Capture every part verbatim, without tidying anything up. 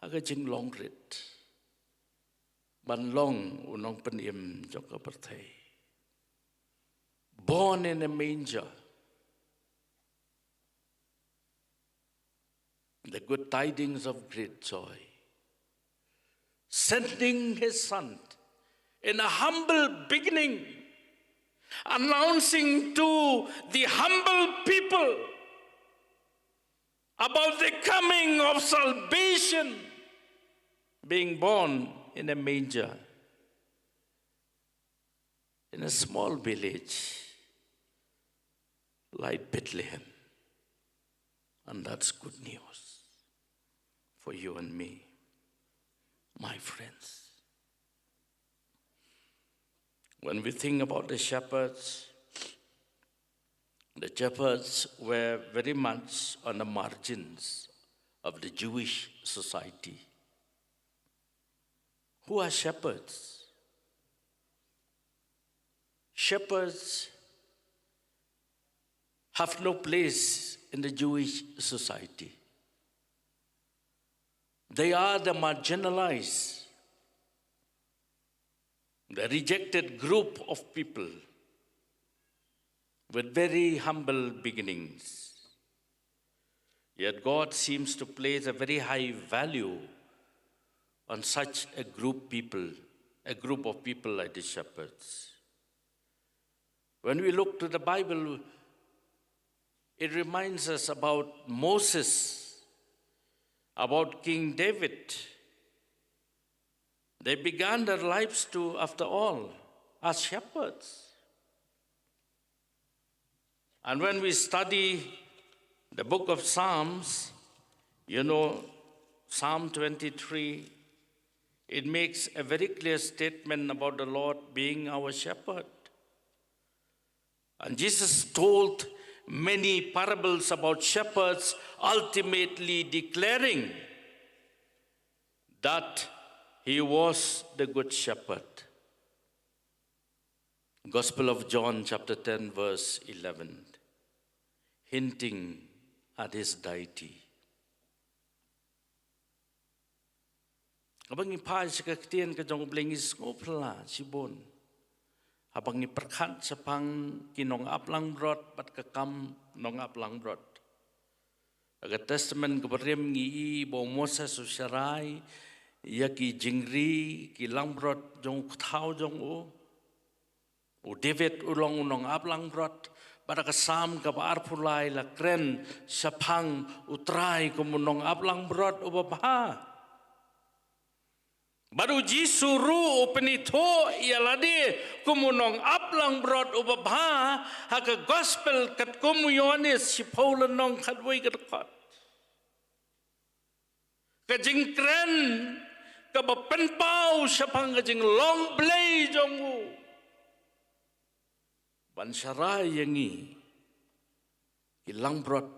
ha ka jinglong rit ban long u nongpynim jong ka pyrthei. Born in a manger, the good tidings of great joy, sending his son in a humble beginning, announcing to the humble people about the coming of salvation, being born in a manger, in a small village like Bethlehem. And that's good news for you and me, my friends. When we think about the shepherds, the shepherds were very much on the margins of the Jewish society. Who are shepherds? Shepherds have no place in the Jewish society. They are the marginalized, the rejected group of people with very humble beginnings. Yet God seems to place a very high value on such a group people, a group of people like the shepherds. When we look to the Bible, it reminds us about Moses, about King David. They began their lives too, after all, as shepherds. And when we study the book of Psalms, you know, Psalm twenty-three, it makes a very clear statement about the Lord being our shepherd. And Jesus told many parables about shepherds, ultimately declaring that he was the good shepherd. Gospel of John, chapter ten, verse eleven, hinting at his deity. Haba ngi phai sha ka ktien ka jong U Blei ngi sngewphylla shibun haba ngi pyrkhat shaphang ki nongap langbrot bad ka kam nongap langbrot. Ha ka Testament kaba rim ngi i ba u Moses u sharai ïa ki jingri ki langbrot jong u kthaw jong u. U David u long u nongap langbrot, bad ha ka Salm kaba arphew lai la kren shaphang U Trai kum u nongap langbrot uba bha. Bad u Jisu ruh u pynithuh ïa lade kum u nongap langbrot uba bha ha ka Gospel katkum u Ïoannis shiphew lynnong khatwei ka dkhot. Ka jingkren kaba pynpaw shaphang ka jinglong Blei jong u ban sharai ïa ngi ki langbrot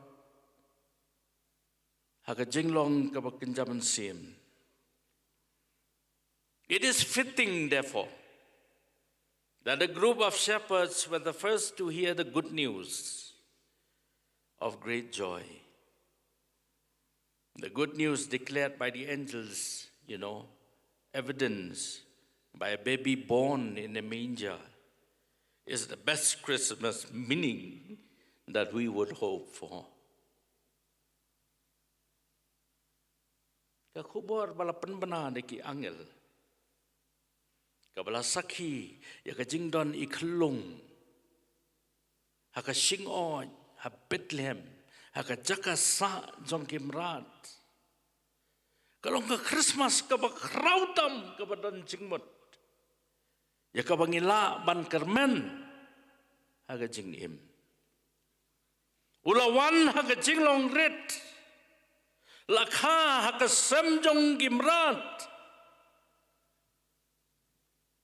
ha ka jinglong kaba kynja mynsiem. It is fitting, therefore, that the group of shepherds were the first to hear the good news of great joy. The good news declared by the angels, you know, evidence by a baby born in a manger, is the best Christmas meaning that we would hope for. Ka khubor ba la pynbna da ki angel kaba la sakhi ïa ka jingdon i khyllung ha ka shingoid ha Bethlehem, ha ka jaka sah jong ki mrad, ka long ka Christmas kaba khraw tam kaba don jingmut ïa kaba ngi lah ban kyrmen ha ka jingim. U la wan ha ka jinglong rit, la kha ha ka sem jong ki mrad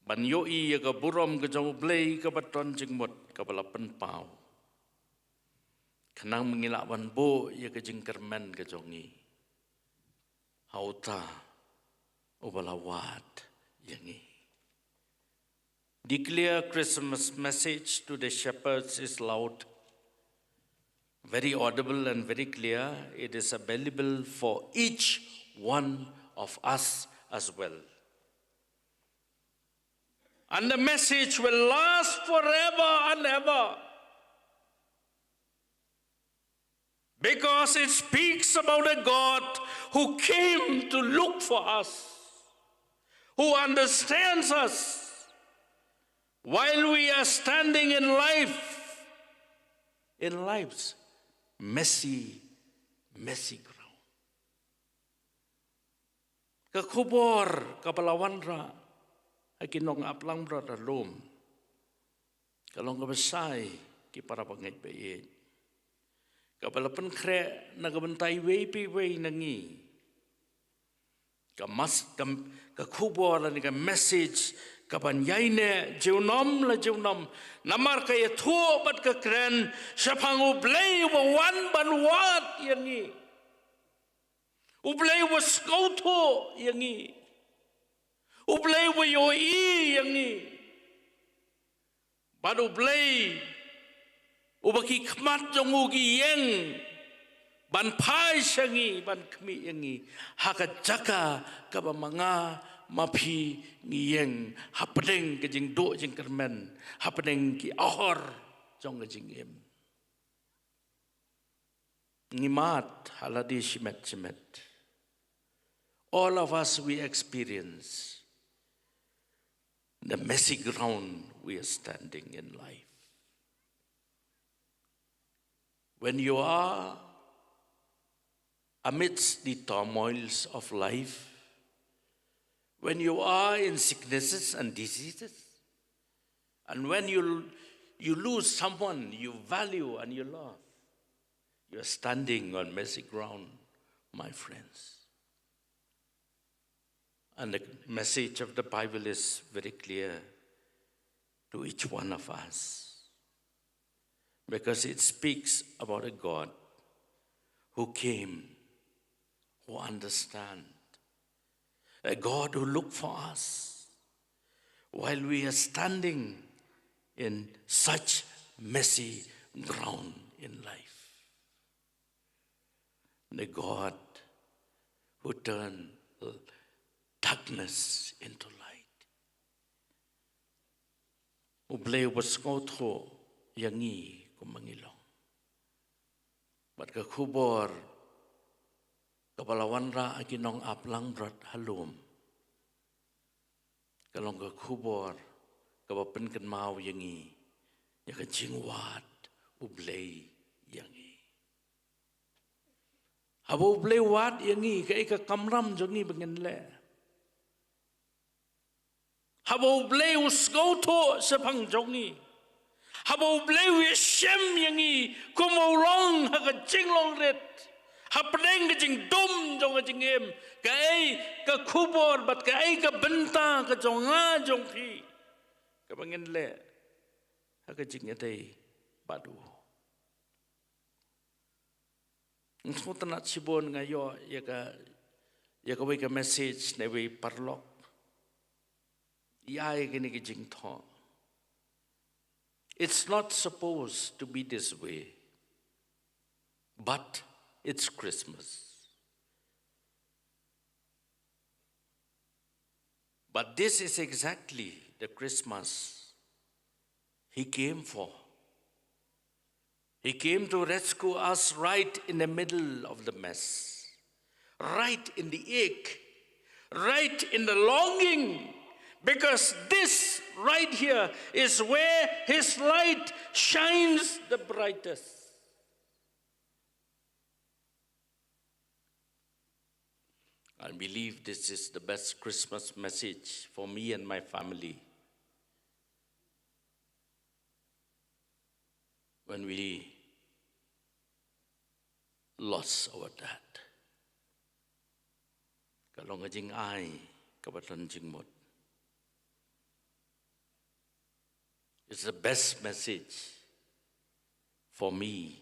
ban ïohi ïa ka burom ka jong U Blei kaba don jingmut kaba la pynpaw, khnang ba ngi lah ban buh ïa ka jingkyrmen ka jong ngi ha uta uba la wad ïa ngi. The clear Christmas message to the shepherds is loud, very audible and very clear. It is available for each one of us as well. And the message will last forever and ever. Because it speaks about a God who came to look for us, who understands us while we are standing in life, in life's messy, messy ground. Ka khubor kaba la wanrah ha ki nong ap langbrot ha lum ka long kaba shai ki para bangeit baieit, kaba la pynkhreh na ka bynta iwei pa iwei na ngi. Ka mas ka, ka khubor lane ka message kaban ïaineh junom la junom, namar ka ïathuh bad ka kren shaphang U Blei uba wan ban wad ïa ngi. U Blei uba sngewthuh ïa ngi. U Blei uba ïohi ïa ngi. Bad U Blei uba ki khmat jong u ki ïeng ban phai sha ngi, ban khmih ïa ngi ha ka jaka kaba ma nga ma phi ngi ïeng, hapdeng ka jingduh jingkyrmen, hapdeng ki ahor jong ka jingim. Ngi mad ha lade shimet shimet. All of us, we experience the messy ground we are standing in life. When you are amidst the turmoils of life, when you are in sicknesses and diseases, and when you, you lose someone you value and you love, you are standing on messy ground, my friends. And the message of the Bible is very clear to each one of us, because it speaks about a God who came, who understand, a God who look for us while we are standing in such messy ground in life. The God who turn darkness into light. U Blei uba sngewthuh ïa ngi kumba ngi long. Bad ka khubor kaba la wanrah ha ki nong ap langbrot ha lum ka long ka khubor kaba pynkynmaw ïa ngi ïa ka jingwad U Blei ïa ngi. Haba U Blei wad ïa ngi, kaei ka kamram jong ngi ba ngin leh? Haba U Blei u sngewthuh shaphang jong ngi, haba U Blei u ïashem ïa ngi kumba u long ha ka jinglong rit, hapdeng ka jingdum jong ka jingim, kaei ka khubor bad kaei ka bynta ka jong nga jong phi kaba ngin leh ha ka jingïadei bad u? Nga sngewtynnat shibun nga ïoh ïa ka, ïa kawei ka message na iwei i paralok. Ïa kane ka jingthoh. It's not supposed to be this way, but it's Christmas. But this is exactly the Christmas he came for. He came to rescue us right in the middle of the mess, right in the ache, right in the longing, because this right here is where his light shines the brightest. I believe this is the best Christmas message for me and my family. When we lost our dad, ka long ka jingai kaba don jingmut. It's the best message for me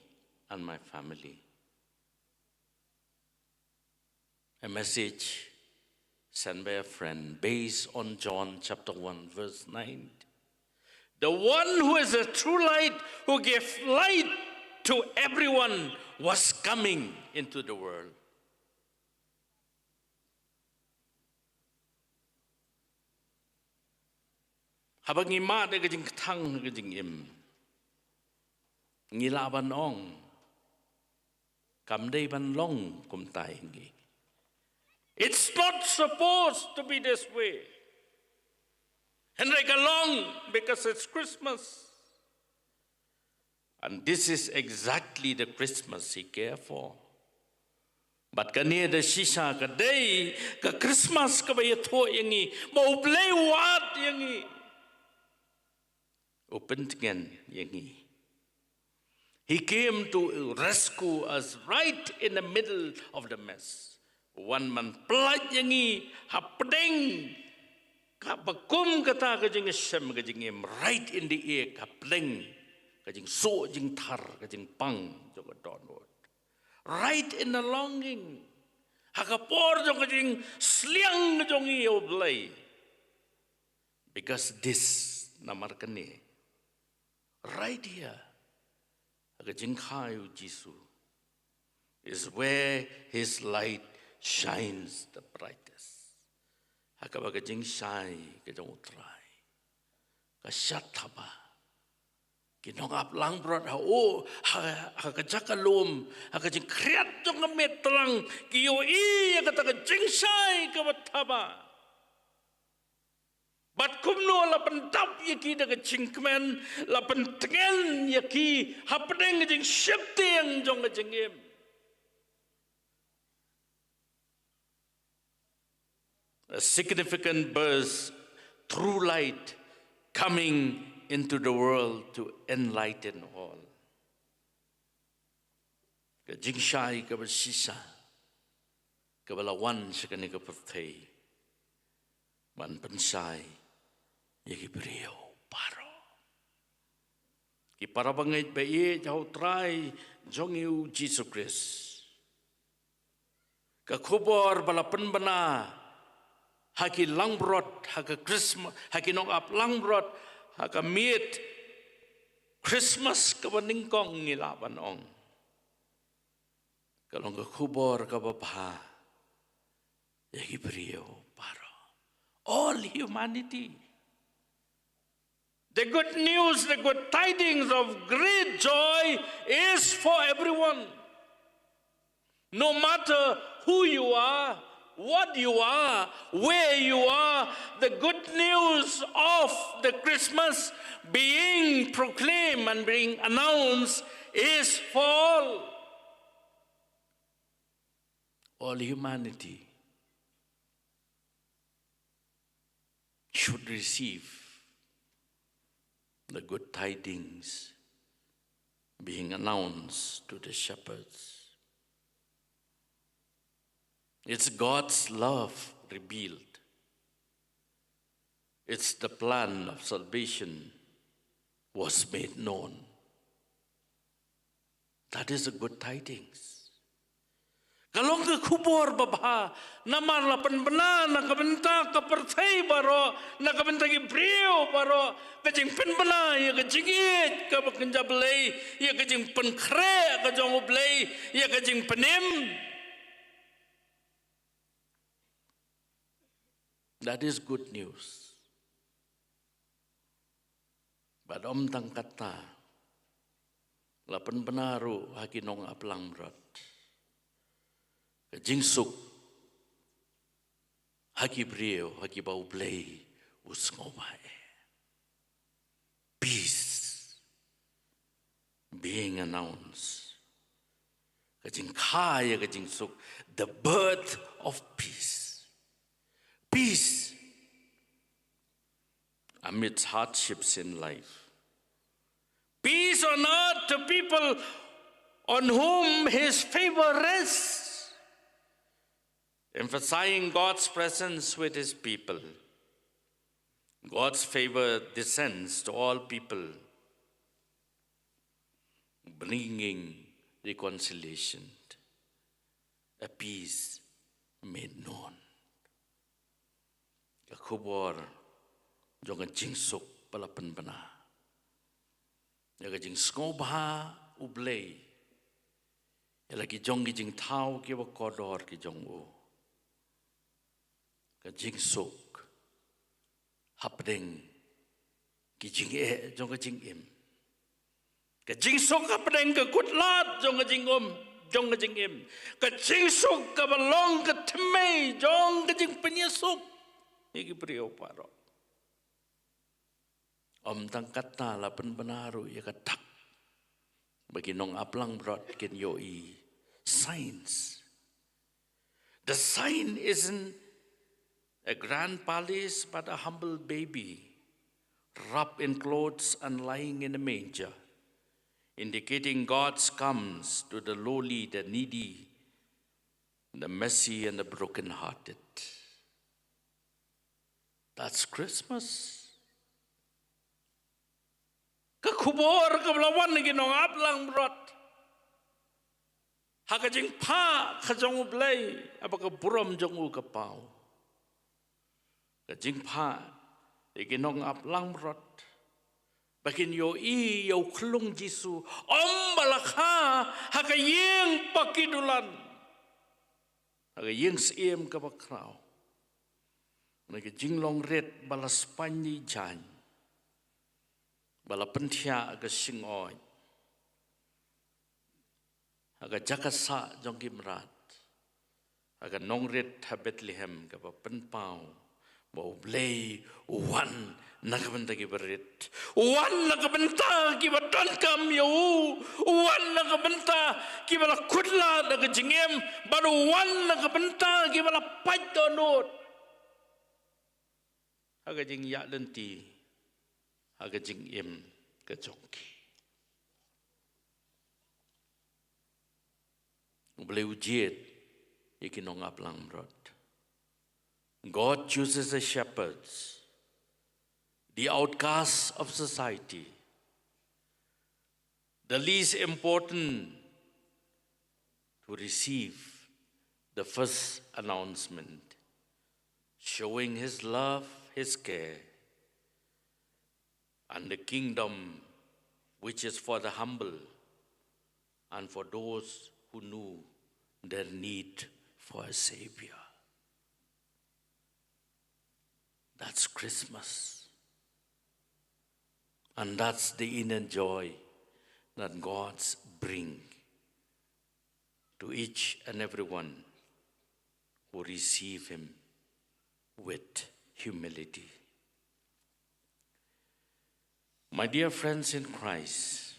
and my family. A message sent by a friend based on John chapter one, verse nine. The one who is the true light, who gave light to everyone, was coming into the world. Haba ngi mad ïa ka jingkthang ka jingim, ngi lah ban ong, kam dei ban long kumta ïa ngi. It's not supposed to be this way. Hynrei ka long because it's Christmas. And this is exactly the Christmas he came for. Bad kane da shisha ka dei ka Christmas kaba ïathuh ïa ngi ba U Blei u wad ïa ngi, u pyntngen ïa ngi. He came to rescue us right in the middle of the mess. Wan ban pyllait ïa ngi hapdeng kaba kum kata ka jingshem ka jingim, right in the act, hapdeng ka jingsuh jingthar, ka jingpang jong ka dohnud, right in the longing, ha ka por jong ka jingsliang jong ngi ïa U Blei. Because this, namar kane, right here, ha ka jingkha ïa U Jisu, is where his light shines the brightest. Ha kaba ka jingshai ka jong U Trai ka shah thaba. Ki nongap langbrot ha u, ha, ha ka jaka lum, ha ka jingkhriat jong ka miet tlang, ki ïohi ïa kata ka jingshai kaba thaba. Bad kumno la pyndap ïa ki da ka jingkmen, la pyntngen ïa ki hapdeng ka jingsheptieng jong ka jingim. A significant verse, true light coming into the world to enlighten all. Ka jingshai kaba shisha kaba la wan sha kane ka pyrthei ban pynshai ïa ki briew baroh. Ki para bangeit ba ïeit ha U Trai jong ngi U Jisu Khrist, ka khubor ba la pynbna ha ki langbrot, ha ka Christmas, ha ki nongap langbrot, ha ka miet Christmas kaba nyngkong, ngi lah ban ong, ka long ka khubor kaba bha ïa ki briew baroh. All humanity. The good news, the good tidings of great joy is for everyone. No matter who you are, what you are, where you are, the good news of the Christmas being proclaimed and being announced is for all. All humanity should receive the good tidings being announced to the shepherds. It's God's love revealed. It's the plan of salvation was made known. That is the good tidings. Ka long ka khubor babha, namar la pynbna na ka bynta ka pyrthei baroh, na ka bynta ki briew baroh, ka jingpynbna ïa ka jingïeit kaba kynja Blei, ïa ka jingpynkhreh ka jong U Blei, ïa ka jingpynim. That is good news. Bad ym tang kata, la pynbna ruh ha ki nongap langbrot ka jingsuk ha ki briew ha kiba U Blei u sngewbha eh. Peace being announced. Ka jingkha ïa ka jingsuk, the birth of peace. Peace amidst hardships in life. Peace on earth to people on whom his favor rests. Emphasizing God's presence with his people. God's favor descends to all people, bringing reconciliation, a peace made known. Ka khubor jong ka jingsuk ba la pynbna, ïa ka jingsngewbha U Blei ïa la ki jong ki jingthaw kiba kordor ki jong u. Ka jingsuk hapdeng Ki jingeh jong ka jingim. Ka jingsuk hapdeng ka kutlad jong ka jingim, jong ka jingim. Ka jingsuk kaba long ka thymmei jong ka jingpynïasuk ïa ki briew baroh. Ym tang katta, la pynbna ruh ïa ka dak ba ki nong ap langbrot kin ïohi signs. The sign isn't a grand palace, but a humble baby, wrapped in clothes and lying in a manger, indicating God's comes to the lowly, the needy, the messy, and the broken-hearted. That's Christmas. Ka khubor kaba la wan na ki nong ap langbrot ha ka jingphah ka jong U Blei, haba ka burom jong u ka paw. Ka jingphah ïa ki nong ap langbrot ba kin ïohi ïa u khyllung Jisu, ym ba la kha ha ka ïing ba ki dulan, ha ka ïing syiem kaba khraw. Na ka jinglong rit ba la spah ïa i jaiñ, ba la pynthiah ka shingoit ha ka jaka sah jong ki mrad, ha ka nongrit ha Bethlehem, kaba pynpaw ba U Blei u wan na ka bynta kiba rit, u wan na ka bynta kiba donkam ïa u, u wan na ka bynta kiba la khutlad ha ka jingim, bad u wan na ka bynta kiba la pait dohnud ha ka jingïaid lynti, ha ka jingim ka jong ki. U Blei u jied ïa ki nong ap langbrot. God chooses the shepherds, the outcasts of society, the least important, to receive the first announcement, showing his love, his care, and the kingdom which is for the humble and for those who know their need for a savior. That's Christmas. And that's the inner joy that God's bring to each and everyone who receive him with humility. My dear friends in Christ,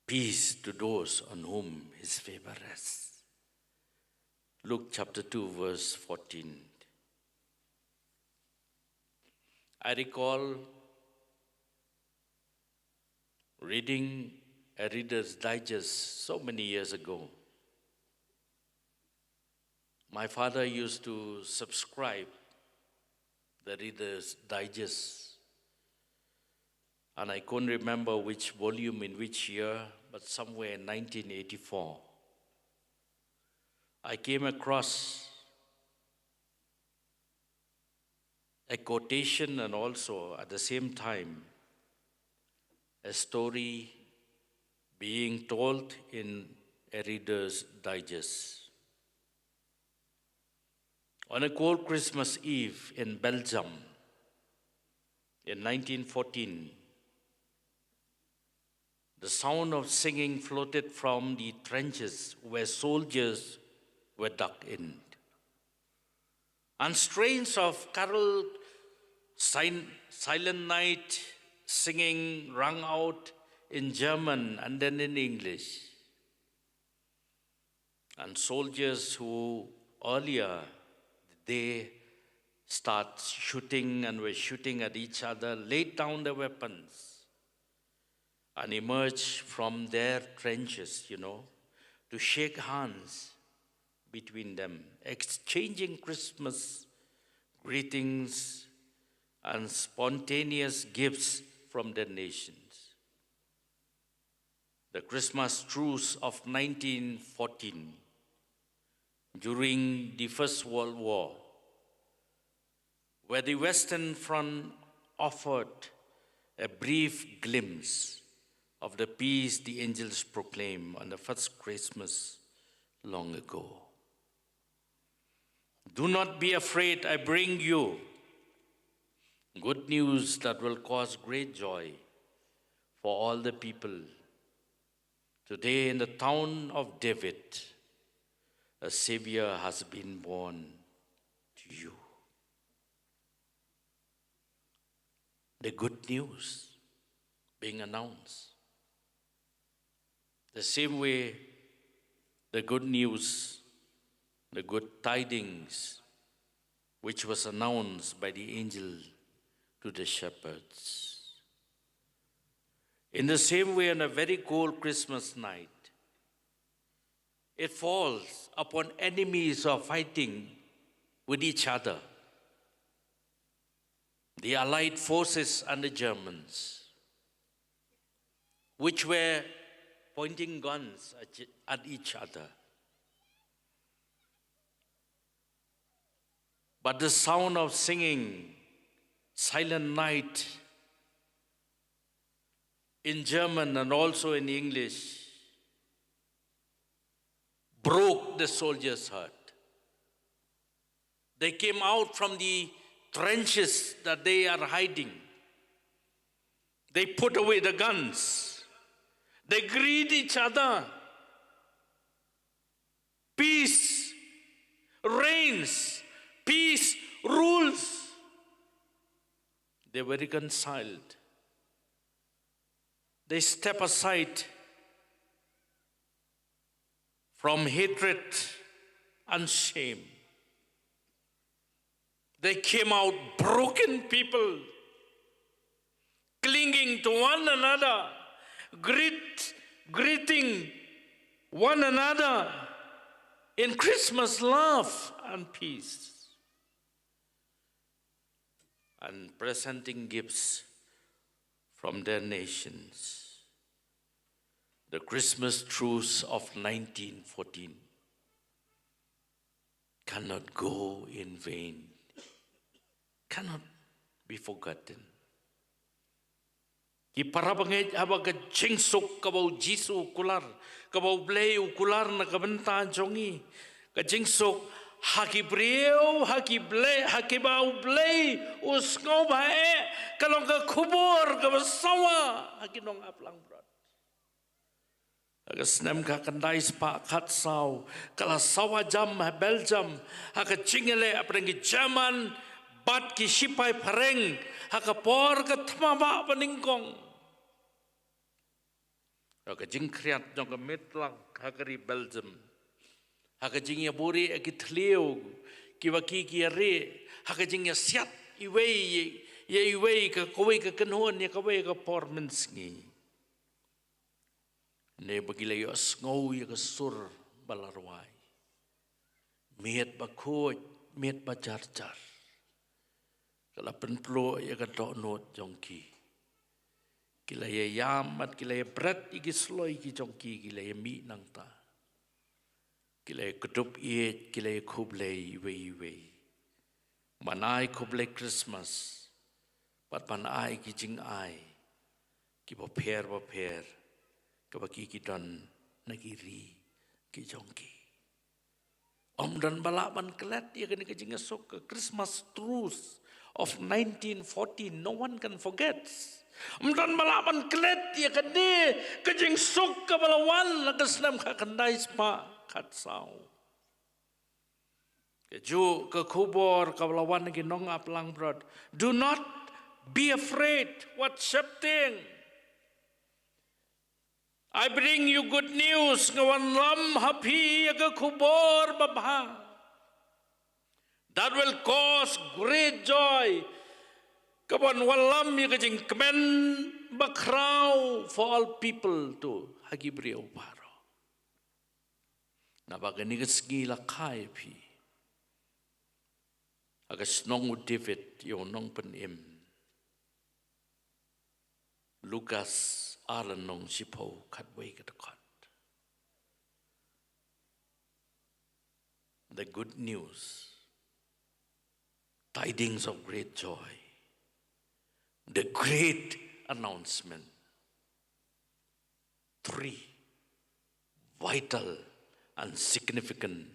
peace to those on whom his favor rests. Luke chapter two, verse fourteen. I recall reading a Reader's Digest so many years ago. My father used to subscribe the Reader's Digest, and I couldn't remember which volume in which year, but somewhere in nineteen eighty-four, I came across a quotation and also at the same time a story being told in a Reader's Digest. On a cold Christmas Eve in Belgium in nineteen fourteen, the sound of singing floated from the trenches where soldiers were dug in. And strains of carol, Sil-, Silent Night singing rang out in German and then in English. And soldiers who earlier they start shooting and were shooting at each other, laid down their weapons and emerged from their trenches, you know, to shake hands between them, exchanging Christmas greetings and spontaneous gifts from their nations. The Christmas truce of nineteen fourteen, during the First World War, where the Western Front offered a brief glimpse of the peace the angels proclaimed on the first Christmas long ago. "Do not be afraid, I bring you Good news that will cause great joy for all the people. Today, in the town of David, a Savior has been born to you. The good news being announced. The same way, the good news, the good tidings, which was announced by the angel to the shepherds. In the same way, on a very cold Christmas night, it falls upon enemies who are fighting with each other, the Allied forces and the Germans, which were pointing guns at, at each other. But the sound of singing, Silent Night, in German and also in English, broke the soldiers' heart. They came out from the trenches that they are hiding. They put away the guns. They greet each other. Peace reigns. Peace rules. They were reconciled. They step aside from hatred and shame. They came out broken people, clinging to one another, greet, greeting one another in Christmas love and peace, and presenting gifts from their nations. The Christmas truce of nineteen fourteen cannot go in vain, cannot be forgotten. Ki para bangeit, haba ka jingsuk kaba u Jisu u kular, kaba U Blei u kular na ka bynta jong ngi, ka jingsuk ha ki briew, ha ki Blei, ha kiba U Blei u sngewbha eh, ka long ka khubor kaba sawa ha ki nong-ap langbrot. Ha ka snem khatkhyndai spah khatsaw, ka la sawa jam ha Belgium ha ka jingïaleh hapdeng ki German bad ki shipai phareng, ha ka por ka thma bah banyngkong. Ha ka jingkhriat jong ka Mittelland ha ka ri Belgium, ha ka jingïabuhrieh ïa ki thliew kiba ki ki ïarieh, ha ka jingïasiat iwei ïa iwei, ka kawei ka kynhun ïa kawei ha ka por mynsngi. Ne ba ki la ïohsngew ïa ka sur ba la rwai, miet ba khuid, miet ba jar jar, ka la pynpluh ïa ka dohnud jong ki. Ki la ïa ïam bad ki la ïa bret ïa ki sloi ki jong ki, ki la ïa mih nangta. Ki la ïa kdup ïeit, ki la ïa khublei iwei iwei. Ban ai khublei Christmas bad ban ai ki jingai kiba pher bapher kaba ki ki don na ki ri ki jong ki. Ym don ba lah ban klet ïa kane ka jingsuk, ka Christmas truce of nineteen fourteen. No one can forget. Ym don ba lah ban klet ïa kane ka jingsuk kaba la wan ha ka snem khatkhyndai spah khatsaw. Kajuh ka khubor kaba la wan na ki nong-ap langbrot: "Do not be afraid, wat sheptieng. I bring you good news, nga wanlam ha phi ïa ka khubor babha. That will cause great joy, kaban wanlam ïa ka jingkmen bakhraw for all people, to ha ki briew baroh." Naba kane ka sngi la kha ïa phi ha ka shnong u David ïa u nongpynim. Lukas ar lynnong shiphew, khatwei ka dkhot. The good news, tidings of great joy, the great announcement. Three vital and significant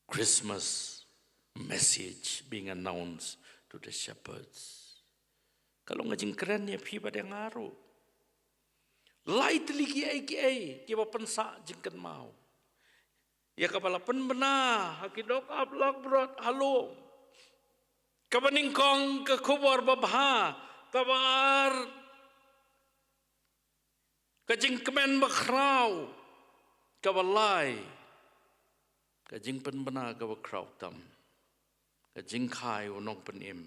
Christmas message being announced to the shepherds. Ka long ka jingkren ïa phi bad ïa nga ruh. Lai tylli kiei kiei kiba pynsah jingkynmaw. Ïa kaba la pynbna ha ki dohkha lak brot ha lum. Kaba nyngkong ka khubor babha, kaba ar ka jingkmen bakhraw, kaba lai ka jingpynbna kaba khraw tam, ka jingkha ïa u Nongpynim,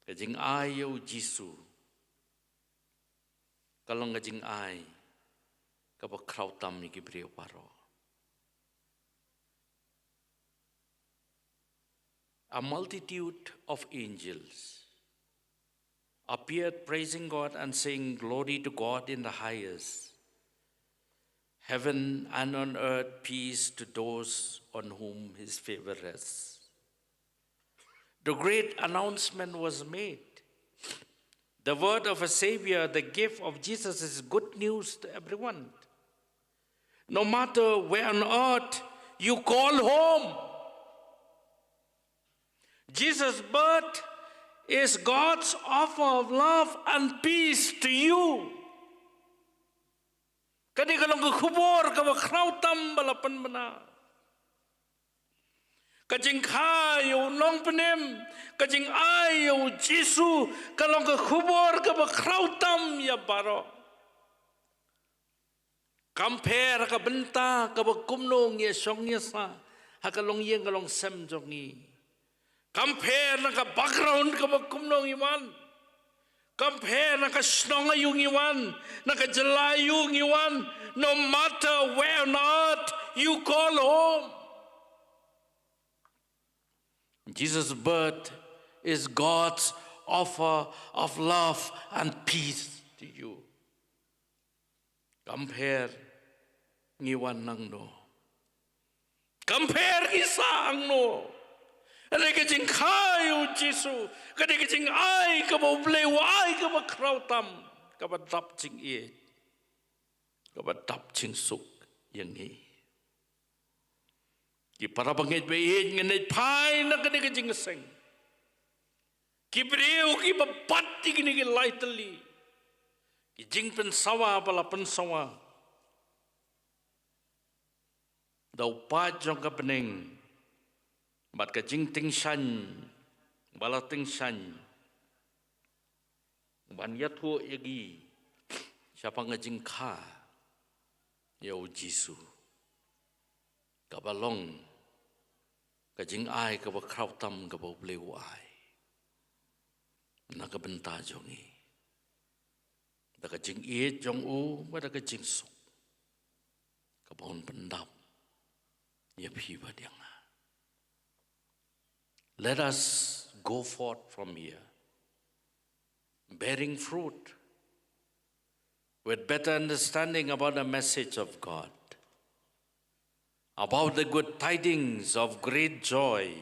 ka jingai ïa u Jisu. Ka long ka jingai kaba khraw tam ïa ki briew baroh. A multitude of angels appeared, praising God and saying, "Glory to God in the highest, heaven and on earth peace to those on whom his favor rests." The great announcement was made. The word of a Savior, the gift of Jesus, is good news to everyone. No matter where on earth you call home, Jesus' birth is God's offer of love and peace to you. Kane ka long ka khubor kaba khraw tam ba la pynbna. Ka jingkha ïa u Nongpynim, ka jingai ïa u Jisu, ka long ka khubor kaba khraw tam ïa baroh. Kam pher ha ka bynta kaba kumno ngi ïashong ïasah ha ka longïing ka longsem jong ngi. Kam pher na ka background kaba kumno ngi wan. Kam pher na ka shnong aïu ngi wan, na ka jylla aïu ngi wan. No matter where on earth you call home, Jesus' birth is God's offer of love and peace to you. Kam pher ngi wan nangno, kam pher ngi sah hangno, ka dei ka jingkha ïa u Jisu, ka dei ka jingai kaba U Blei u ai kaba khraw tam, kaba dap jingïeit, kaba dap jingsuk ïa ngi. Ki para bangeit ba ïeit, ngan ïaid phai na kane ka jingïaseng. Ki briew kiba bat ïa kine ki lai tylli ki jingpynsawa ba la pynsawa da u paid jong ka bneng bad ka jingtyngshaiñ ba la tyngshaiñ ban ïathuh ïa ki shaphang ka jingkha ïa u Jisu, kaba long ka jingai kaba khraw tam kaba U Blei u ai na ka bynta jong ngi, da ka jingïeit jong u, bad da ka jingsuk kaba un pyndap ïa phi bad ïa nga. Let us go forth from here, bearing fruit with better understanding about the message of God, about the good tidings of great joy,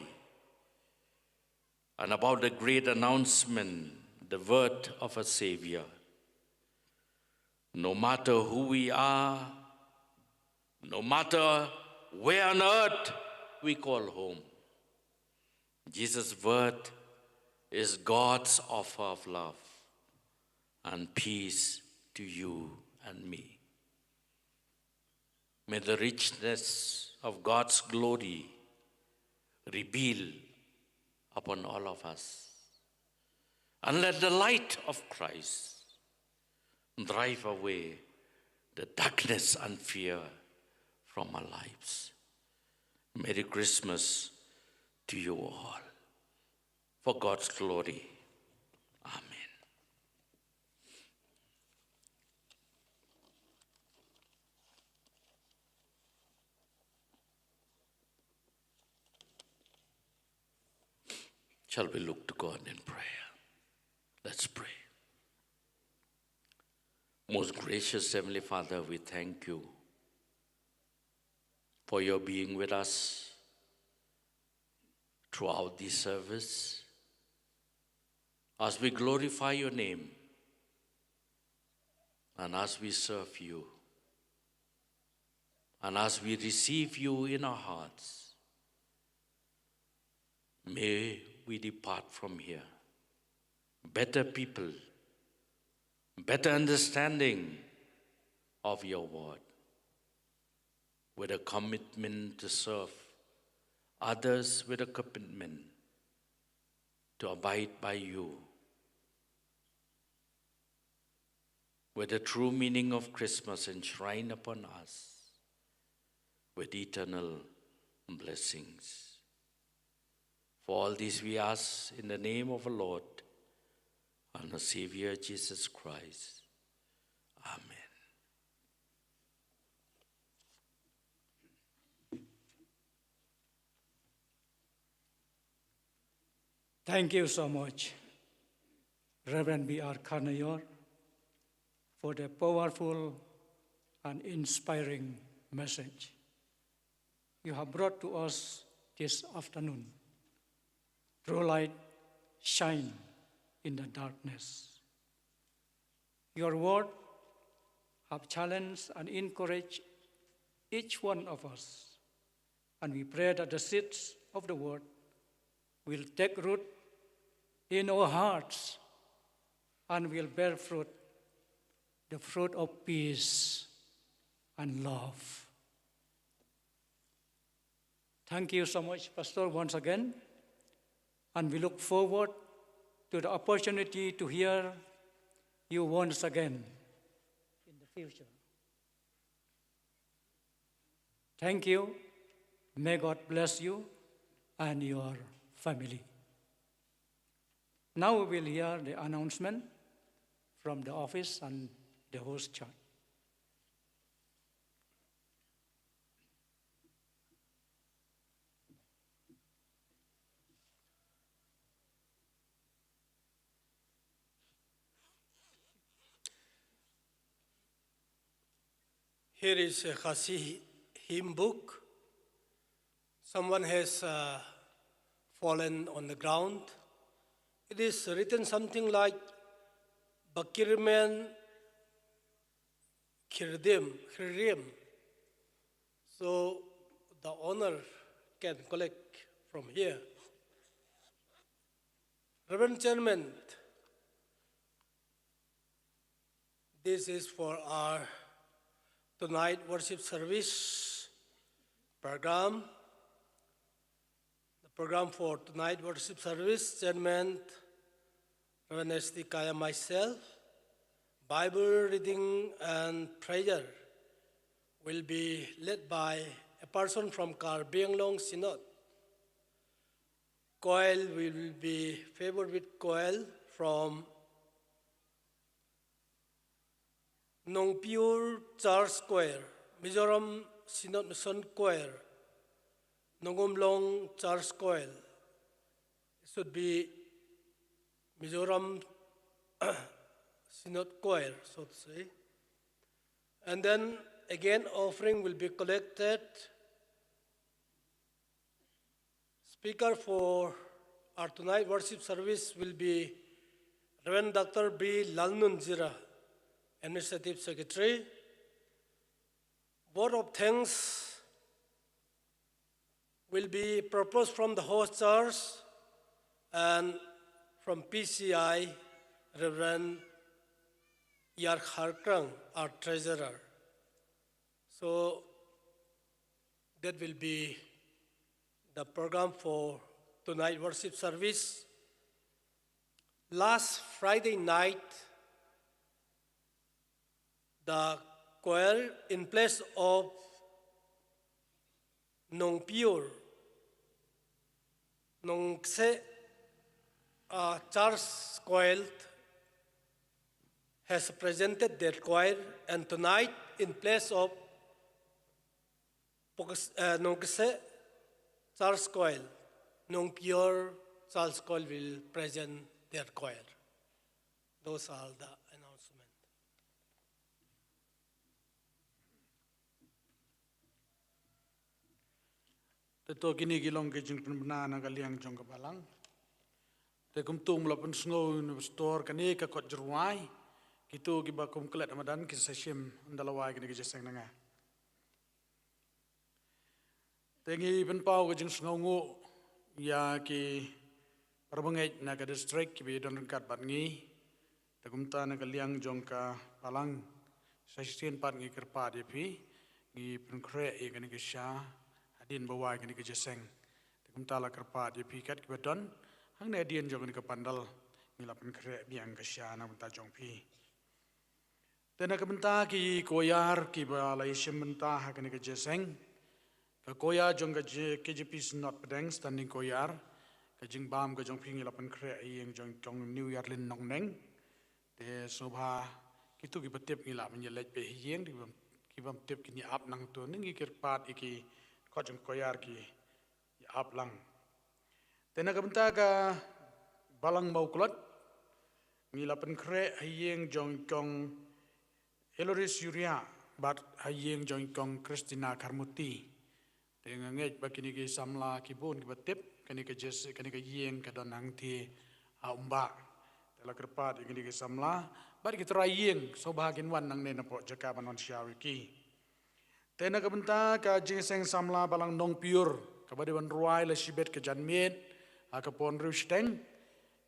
and about the great announcement, the birth of a Savior. No matter who we are, no matter where on earth we call home, Jesus' birth is God's offer of love and peace to you and me. May the richness of God's glory reveal upon all of us. And let the light of Christ drive away the darkness and fear from our lives. Merry Christmas to you all. For God's glory. Amen. Shall we look to God in prayer? Let's pray. Most gracious Heavenly Father, we thank you for your being with us throughout this service, as we glorify your name and as we serve you and as we receive you in our hearts. May we depart from here better people, better understanding of your word, with a commitment to serve others, with a commitment to abide by you, with the true meaning of Christmas enshrined upon us with eternal blessings. For all this we ask in the name of our Lord and our Savior Jesus Christ. Amen. Thank you so much, Reverend B R Kharnaior, for the powerful and inspiring message you have brought to us this afternoon. True light shine in the darkness. Your word have challenged and encouraged each one of us. And we pray that the seeds of the word will take root in our hearts and will bear fruit, the fruit of peace and love. Thank you so much, Pastor, once again. And we look forward to the opportunity to hear you once again in the future. Thank you. May God bless you and your family. Now we will hear the announcement from the office and the host church. Here is a Khasi hymn book. Someone has uh, fallen on the ground. It is written something like Bakirmen Khirdim, Khirdim. So the owner can collect from here. Reverend Chairman, this is for our tonight worship service program. The program for tonight worship service, Chairman Reverend S T Kaya, myself, Bible reading and prayer will be led by a person from Karbi Anglong Synod. Choir, we will be favored with choir from Nongpyur Church Choir, Mizoram Synod Mission Choir, Nongumlong Church Choir. It should be Mizoram Synod Choir, so to say. And then again, offering will be collected. Speaker for our tonight worship service will be Reverend Doctor B Lalnunzira, Administrative Secretary. Vote of thanks will be proposed from the host church and from P C I, Reverend Yar Kharkrang, our treasurer. So that will be the program for tonight worship service. Last Friday night, the choir, in place of Nongpyur, Nongkse, uh, Church Choir has presented their choir, and tonight, in place of Nongkse Church Choir, Nongpyur Church Choir will present their choir. Those are the announcement. Te to kine ki long ki jingpynbna na ka liang jong ka balang. Te kumto um la pynsngew ïa u pastor kane ka kot jyrwai. Kito kiba kum klet madan ki sa shim ynda la wai kine ki jingïaseng na nga. Te ngi pynpaw ka jingsngewnguh ïa ki Para bangeit na ka district kiba ïadon ryngkat bad ngi, te kumta na ka liang jong ka balang, sa shisien pat ngi kyrpad ïa phi, ngi pynkhreh ïa kane ka sha hadien ba wai kane ka jingïaseng. Te kumta la kyrpad ïa phi kat kiba don hangne hadien jong kane ka pandal, ngi la pynkhreh biang ka sha na ka bynta jong phi. Te na ka bynta ki koyar kiba la ïashim bynta ha kane ka jingïaseng, ka koyar jong ka J-, K J P Synod Pdeng, Standing Koyar, ka jingbam ka jong phi ngi la pynkhreh ha ïing jong i Kong New Yarlin Nongneng. Te sngewbha kito kiba tip ngi lah ban ïaleit beit ha ïing, kiba, kibym tip kin ïa ap nangto, ngi kyrpad ïa ki kot jong koyar ki ïa ap lang. Te na ka bynta ka balang Mawklot, ngi la pynkhreh ha ïing jong i Kong Eloris Yuria bad ha ïing jong i Kong Christina Kharmuti. Te nga ngeit ba kine ki samla ki bun kiba tip, kane ka jingïaseng, kane ka ïing ka don hangtei ha Umbah. Te la kyrpad ïa kine ki samla bad ki trai ïing, sngewbha kin wan nangne napoh jaka ban wan shaw ïa ki. Te na ka bynta ka jingïaseng samla balang Nongpiur, kaba dei ban rwai la shibit ka janmiet ha ka por hynriew shiteng,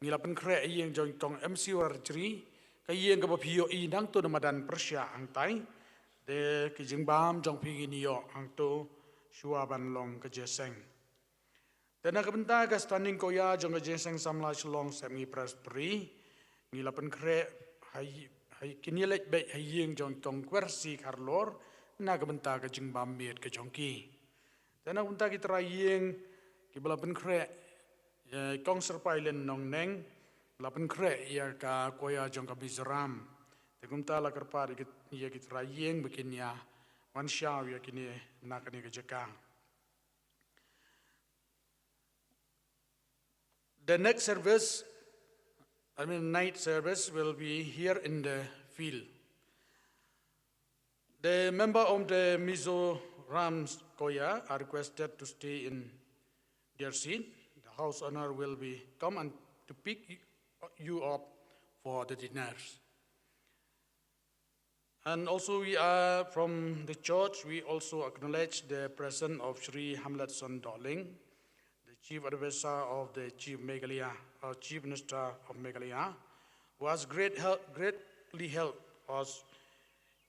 ngi la pynkhreh ha ïing jong i Kong M C Warjri, ka ïing kaba phi ïohi nangto na madan pyrshah hangtai. Te ki jingbam jong phi ngin ïoh hangto shuwa ban long ka jingïaseng. Te na ka bynta ka Standing Koyar jong ka Jingïaseng Samla Shillong Sepngi Presbytery, ngi la pynkhreh ha ï-, ha ï-, kin ïaleit beit ha ïing jong i Kong Kwersi Kharlor na ka bynta ka jingbam miet ka jong ki. Te na ka bynta ki trai ïing kiba la pynkhreh, ïa i Kong Syrpailin Nongneng, la pynkhreh ïa ka koyar jong ka Mizoram. Te kumta la kyrpad ïa ki, ïa ki trai ïing ba kin ïa wan shaw ïa kine na kane ka jaka. The next service, I mean, night service will be here in the field. The member of the Mizoram Koya are requested to stay in their seat. The house owner will be come and to pick you up for the dinners. And also we are, from the church, we also acknowledge the presence of Shri Hamletson Dohling, the Chief Advisor of the Chief Meghalaya, uh, Chief Minister of Meghalaya, who has great help, greatly helped us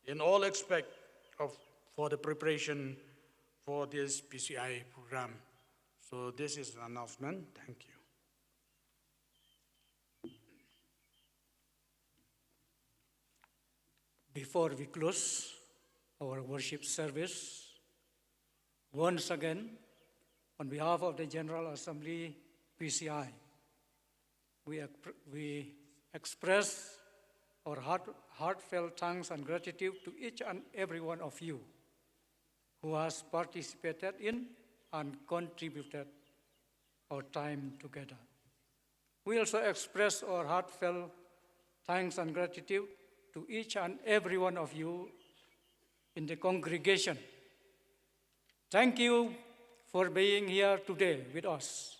in all aspects of, for the preparation for this P C I program. So this is an announcement. Thank you. Before we close our worship service, once again, on behalf of the General Assembly, P C I, we, exp- we express our heart, heartfelt thanks and gratitude to each and every one of you who has participated in and contributed our time together. We also express our heartfelt thanks and gratitude to each and every one of you in the congregation. Thank you for being here today with us.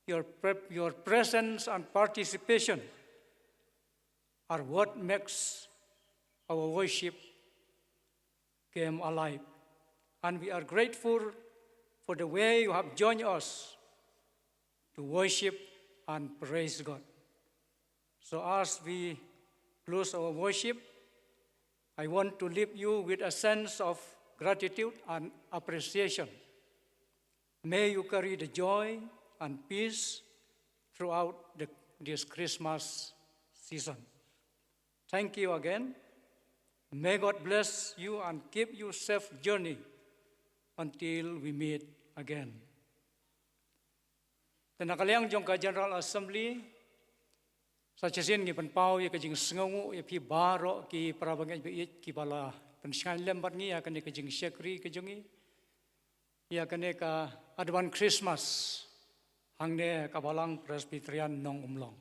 Your, pre- your presence and participation are what makes our worship came alive. And we are grateful for the way you have joined us to worship and praise God. So as we close our worship, I want to leave you with a sense of gratitude and appreciation. May you carry the joy and peace throughout the, this Christmas season. Thank you again. May God bless you and keep you safe journey until we meet again. Te na ka liang jong ka General Assembly, sa shisien ngi pynpaw ïa ka jingsngewnguh ïa phi baroh ki para bangeit ba ïeit kiba la pynshngaiñ lem bad ngi ïa kane ka jingshakri ka jong ngi ïa kane ka Advance Christmas hangne ka Balang Presbyterian Nongumlong.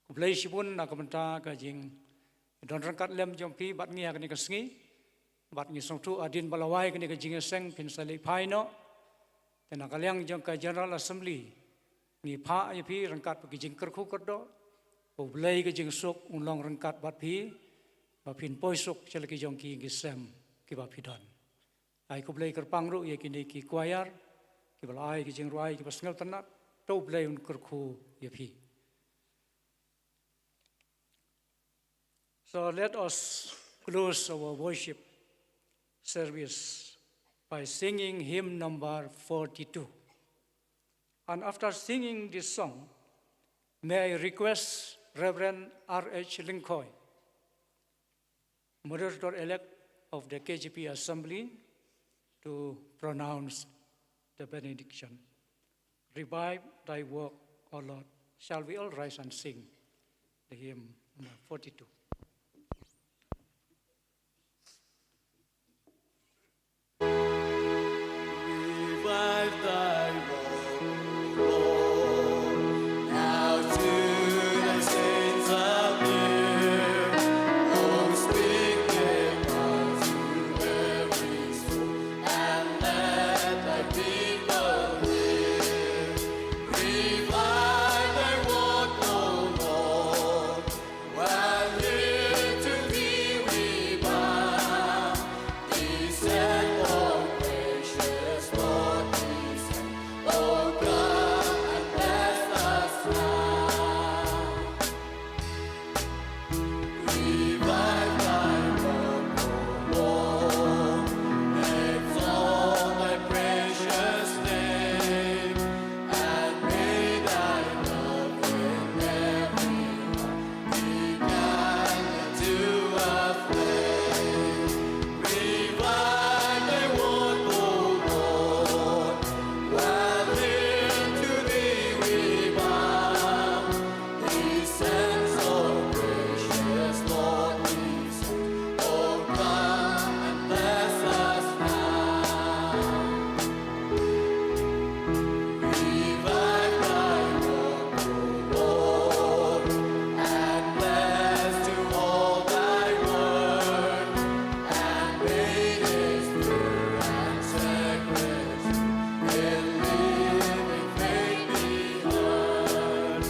Khublei shibun na ka bynta ka jingdon ryngkat lem jong phi bad ngi ha kane ka sngi. Bad ngi sngewthuh hadien ba la wai kane ka jingïaseng phin sa leit phai noh. Te na ka liang jong ka General Assembly ngi phah ïa phi ryngkat bad ka jingkyrkhu kyrdoh, ba U Blei ka jingsuk un long ryngkat bad phi, ba phin poi suk sha la ki jong ki ïing ki sem kiba phi don. Ai khublei kyrpang ruh ïa kine ki choir kiba la ai ki jingrwai kiba sngewtynnat. To U Blei un kyrkhu ïa phi. So let us close our worship service by singing hymn number forty-two. And after singing this song, may I request Reverend R H Lyngkhoi, Moderator-elect of the K J P Assembly, to pronounce the benediction. Revive thy work, O Lord. Shall we all rise and sing the hymn number forty-two? Revive thy work, O Lord. Now to thy saints appear. Oh, speak, make us to every soul, and let thy people hear. Revive thy work, O Lord, while here to thee we bow. Descend, O gracious Lord, descend. O come and bless us now. Revive thy work, O Lord. Exalt thy precious name, and may thy love in every heart be kindled to a flame. Revive thy work, O Lord, while here to thee we bow. Descend, O gracious Lord, descend. O come and bless us now. Revive thy work, O Lord, and bless to all thy work, and may this pure and sacred in living faith be heard.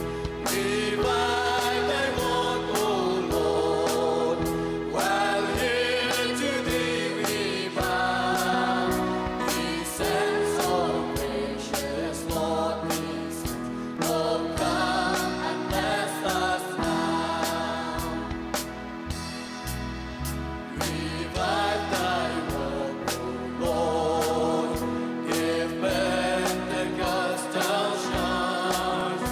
Revive thy work, O Lord, while here to thee we bow. Descend, O gracious Lord, descend. O come and bless us now. Revive thy work, O Lord. Give Pentecostal showers.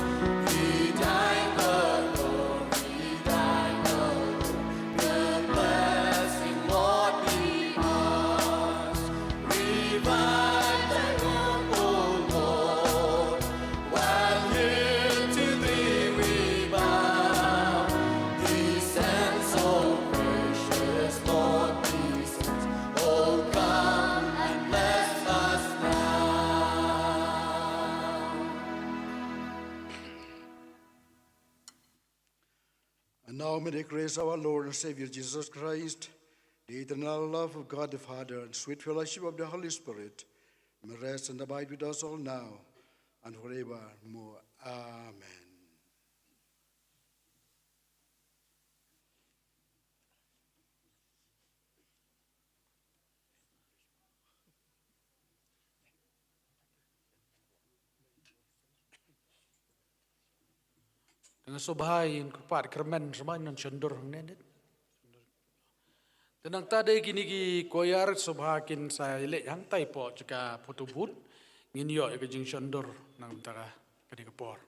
Be thine the glory, thine the glory. The blessing, Lord, be ours. Revive thy work, O Lord, while here to thee we bow. Descend, O gracious Lord, descend. O come and bless us now. And now may the grace of our Lord and Savior Jesus Christ, the eternal love of God the Father, and sweet fellowship of the Holy Spirit, may rest and abide with us all now and forevermore. Amen. Te nga sngewbha ïa u kyrpad kyrmen sha ma ngan shondur hangne. Te nangta de kine ki choir sngewbha kin sa ïaleh hangtai hapoh jaka photo booth. Ngin ïoh ïa ka jingshondur nangta kane ka por.